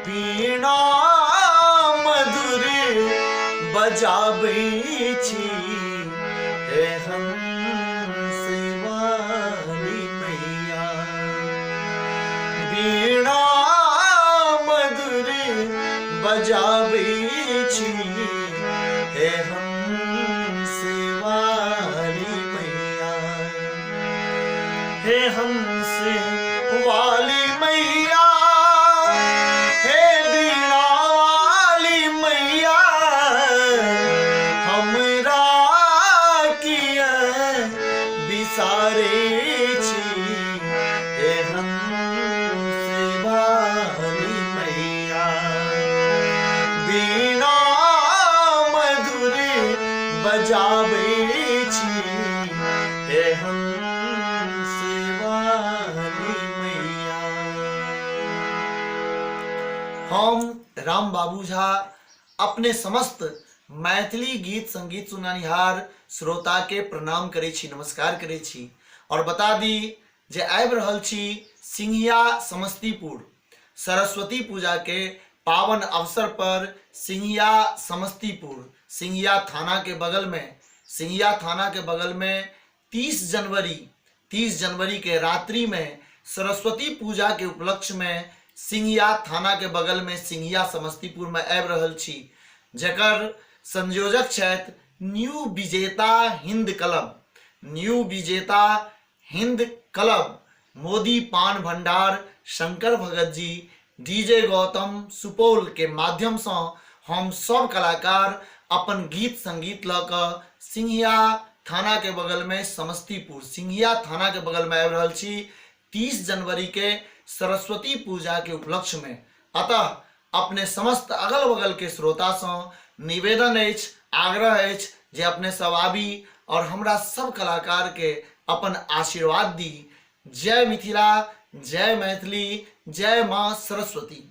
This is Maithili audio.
वीणा मधुर बजाबै छी हे हंस वाली मैया। वीणा मधुर बजाबै छी हे हंस वाली मैया। हे हंस वाली मैया, हे बीणा वाली मैया, हमरा किया बिसारे छी हे हंस वाली मैया। बीणा मधुर बजाबै छी हे हंस वाली मैया। हम राम बाबू झा अपने समस्त मैथिली गीत संगीत सुननिहार श्रोता के प्रणाम करै छी, नमस्कार करै छी और बता दी जे आबि रहल छी सिंघिया समस्तीपुर सरस्वती पूजा के पावन अवसर पर सिंघिया समस्तीपुर सिंघिया थाना के बगल में, सिंघिया थाना के बगल में 30 जनवरी के रात्रि में सरस्वती पूजा के उपलक्ष्य में सिंघिया थाना के बगल में सिंघिया समस्तीपुर में आबि रहल छी, जकर संयोजक छथि न्यू विजेता हिंद क्लब, न्यू विजेता हिंद क्लब मोदी पान भंडार शंकर भगत जी डीजे गौतम सुपौल के माध्यम से हम सब कलाकार अपन गीत संगीत लऽ कऽ सिंघिया थाना के बगल में समस्तीपुर सिंघिया थाना के बगल में आबि रहल छी 30 जनवरी के सरस्वती पूजा के उपलक्ष्य में। अतः अपने समस्त अगल बगल के श्रोता सँ निवेदन अछि, आग्रह अछि जे अपने सब आबी और हमरा सब कलाकार के अपन आशीर्वाद दी। जय मिथिला, जय मैथिली, जय माँ सरस्वती।